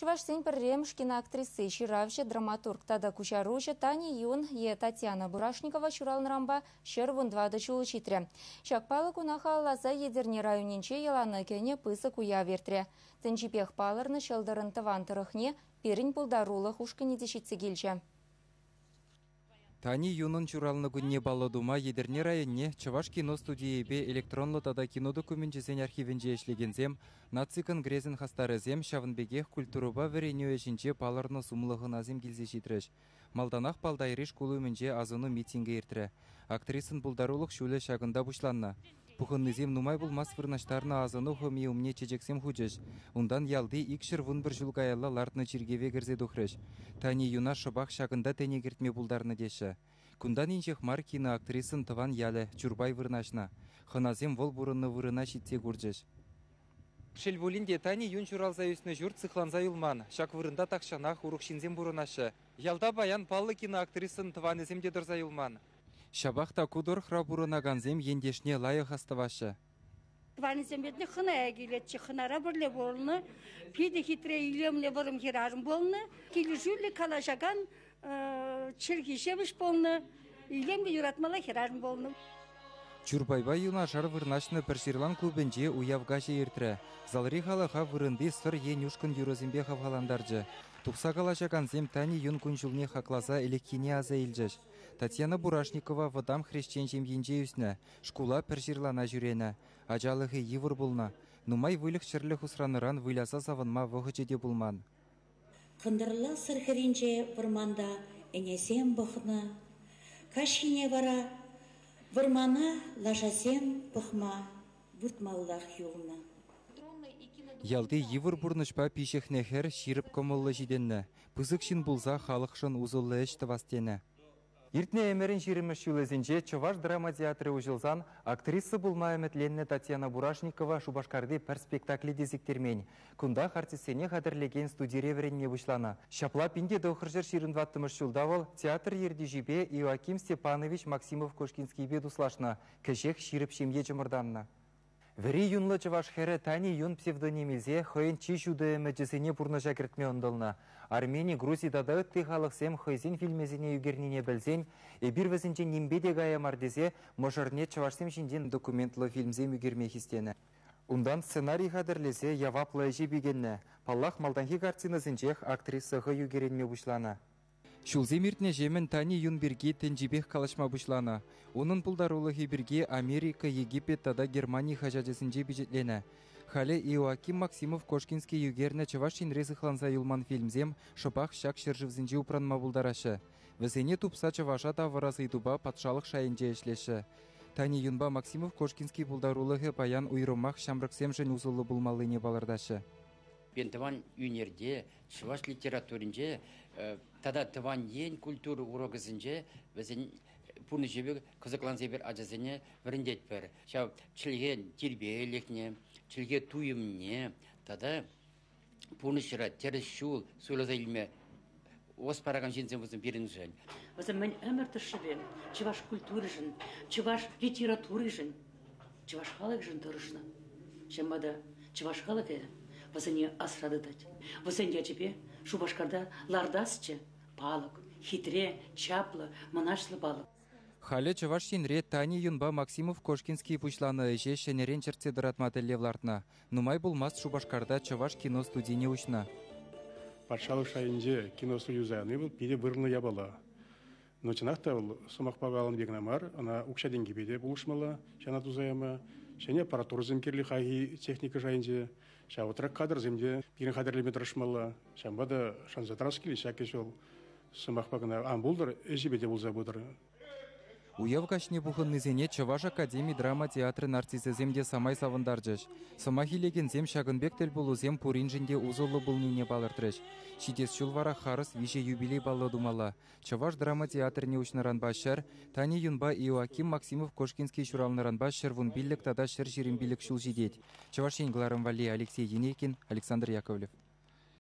Чӑвашсен пӗрремӗш киноактриси, ҫыравҫӑ, драматург тата куҫаруҫӑ Тани Юн е Татьяна Бурашникова ҫуралнӑранпа 114 ҫул ҫитрӗ. Ҫак паллӑ куна халалласа Етӗрне районӗнче йӑлана кӗнӗ пысӑк уяв иртрӗ. Тӗнчипех палӑрнӑ ҫӑлтӑрӑн тӑван тӑрӑхне пирӗн пултарулӑх ушкӑнӗ те ҫитсе килчӗ. Тани Юнӑн ҫуралнӑ кунне паллӑ тума Етӗрне районне Чӑваш кино студийӗпе электронлӑ тата кино докуменчӗсен архивӗнче ӗҫлекенсем, Наци конгресӗн хастарӗсем, ҫавӑн пекех культурӑпа вӗренӳ ӗҫӗнче палӑрнӑ сумлӑ хӑнасем килсе ҫитрӗҫ. Малтанах Палтайри шкул умӗнче асӑну митингӗ иртрӗ. Актрисӑн пултарулӑх ҫулӗ ҫакӑнта пуҫланнӑ. Пухӑннисем нумай пулмасть вырнаҫтарнӑ асӑну хӑми умне чечексем хучӗҫ. Унтан ялти 211 ҫул каялла лартнӑ чиркӗве кӗрсе тухрӗҫ. Тани Юна шӑпах ҫакӑнта тӗне кӗртме пултарнӑ теҫҫӗ. Кунтан инҫех мар киноактрисӑн тӑван ялӗ Чурпай вырнаҫнӑ. Хӑнасем вӑл пурӑннӑ вырӑна ҫитсе курчӗҫ. Шел пулин те, Тани Юн ҫуралса ӳснӗ ҫурт сыхланса юлман. Ҫак вырӑнта тахҫанах урӑх ҫынсем пурӑнаҫҫӗ. Ялта паян паллӑ киноактрисӑн тӑванӗсем те тӑрса юлман. Ҫапах та ку тӑрӑхра пурӑнакансем ентешне лайӑх астӑваҫҫӗ. Тӑванӗсем патне хӑна килетчӗ. Хӑнара пӗрле пулнӑ. Питӗ хитре, илемлӗ вӑрӑм хӗрарӑм пулнӑ. Килӗшӳллӗ калаҫакан чӗлхи ҫепӗҫ пулнӑ. Илемлӗ юратмалла хӗрарӑм пулнӑ. Чурпайпа юнашар вырнаҫнӑ Пӗрҫырлан клубӗнче уяв каҫӗ иртрӗ. Залри халӑха вырӑнти Сӑр ен ушкӑн юрӑсемпе хавхалантарчӗ. Тухса калаҫакансем Тани Юн кун-ҫулне хакласа ӗлӗкхине аса илчӗҫ. Татьяна Бурашникова вӑтам хресчен ҫемйинче ӳснӗ, шкула пӗр ҫырлана ҫӳренӗ. Ачалӑхӗ йывӑр пулнӑ. Нумай выльӑх-чӗрлӗх усранӑран выляса савӑнма вӑхӑчӗ те пулман. Кӑнтӑрла Сӑр хӗрринче вӑрманта ӗнесем пӑхнӑ. Каҫхине вара вӑрмана лашасем пӑхма выртмаллах юлнӑ. Ялти йывӑр пурнӑҫпа пиҫӗхнӗ хӗр ҫирӗп кӑмӑллӑ ҫитӗннӗ. Пысӑк ҫын пулса халӑхшӑн усӑллӑ ӗҫ тӑвас тенӗ. Иртнӗ ӗмӗрӗн ҫирӗммӗш ҫулӗсенче Чӑваш драма театрӗ уҫӑлсан актриса пулма ӗмӗтленнӗ Татьяна Бурашникова Шупашкарти пӗр спектакле те сиктермен. Кунтах артистсене хатӗрлекен студире вӗренме пуҫланӑ. Ҫапла 1924 ҫулта вӑл театр ертӳҫипе Иоаким Степанович Максимов-Кошкинскийпе туслашнӑ, кӗҫех ҫирӗп ҫемье чӑмӑртаннӑ. Вӗри юнлӑ чӑваш хӗрӗ Тани Юн псевдоним илсе хӑйӗн чи ҫутӑ ӗмӗчӗсене пурнӑҫа кӗртме ӑнтӑлнӑ. Армени, Грузи тата ытти халӑхсем хӑйсен фильмӗсене ӳкернине пӗлсен эпир вӗсенчен нимпе те кая мар тесе мӑшӑрне чӑвашсем ҫинчен документлӑ фильмсем ӳкерме хистенӗ. Унтан сценарий хатӗрлесе яваплӑ ӗҫе пикеннӗ. Паллах, малтанхи картинӑсенчех актриса хӑй ӳкерӗнме пуҫланӑ. Ҫулсем иртнӗҫемӗн Тани Юн пирки тӗнчипех калаҫма пуҫланӑ. Унӑн пултарулӑхӗ пирки Америка, Египет тата Германи хаҫачӗсенче пичетленӗ. Халӗ Иоаким Максимов-Кошкинский ӳкернӗ Чӑваш Енре сыхланса юлман фильмсем шӑпах ҫак ҫӗршывсенче упранма пултараҫҫӗ. Вӗсене тупса чӑваша тавӑрас ыйтупа патшалӑх шайӗнче ӗҫлеҫҫӗ. Тани Юнпа Максимов-Кошкинский пултарулӑхӗ паян уйрӑмах ҫамрӑксемшӗн усӑллӑ пулмаллине палӑртаҫҫӗ. Пирӗн тӑван ӳнерте, чӑваш литературинче тата тӑван ен культура урокӗсенче вӗсен пурнӑҫӗпе кӑсӑкланса эпир ачасене вӗрентетпӗр. Ҫав чӗлхе тирпейлӗхне, чӗлхе туйӑмне тата пурнӑҫра тӗрӗс ҫул суйласа илме ӑс паракан ҫынсем вӗсем пирӗншӗн. Вӗсем мӗн ӗмӗр тӑршшӗпе чӑваш культуришӗн, чӑваш литературишӗн, чӑваш халӑхӗшӗн тӑрӑшнӑ. Ҫавӑнпа та чӑваш халӑхӗ вӗсене асра тытать. Вӗсен ячӗпе Шупашкарта лартасчӗ палӑк, хитре, чаплӑ, мӑнаҫлӑ палӑк. Халӗ Чӑваш Енре Тани Юнпа Максимов-Кошкинский пуҫланӑ ӗҫе ҫӗнӗрен чӗртсе тӑратма тӗллев лартнӑ. Нумай пулмасть Шупашкарта Чӑваш кино студине уҫнӑ. Патшалӑх шайӗнче кино студи юсани вӑл питӗ вырӑнлӑ япала. Но чӑнах та вӑл сӑмахпа каланӑ пек кӑна мар, ӑна укҫа-тенкӗпе те пулӑшмалла ҫавна туса яма. Ҫӗнӗ аппаратурӑсем кирлӗ хайхи техника шайӗнче. Ҫав вӑхӑтра кадрсем те пирӗн хатӗрлеме тӑрӑшмалла. Ҫавӑнпа та шанса тӑрас килет ҫак ӗҫ вӑл сӑмахпа кӑна ан пултӑр, ӗҫӗпе те пулса пытӑр. Уяв каҫне пухӑннисене Чӑваш академи драма театрӗн артисчӗсем те самай савӑнтарчӗҫ. Сӑмах илекенсем ҫакӑн пек тӗлпулусем пуриншӗн те усӑллӑ пулнине палӑртрӗҫ. Ҫитес ҫул вара харӑс виҫӗ юбилей паллӑ тумалла. Чӑваш драма театрне уҫнӑранпа ҫӗр, Тани Юнпа Иоаким Максимов-Кошкинский ҫуралнӑранпа 115 тата 125 ҫул ҫитет. Чӑваш Ен кӑларӑм валли Алексей Енейкин, Александр Яковлев.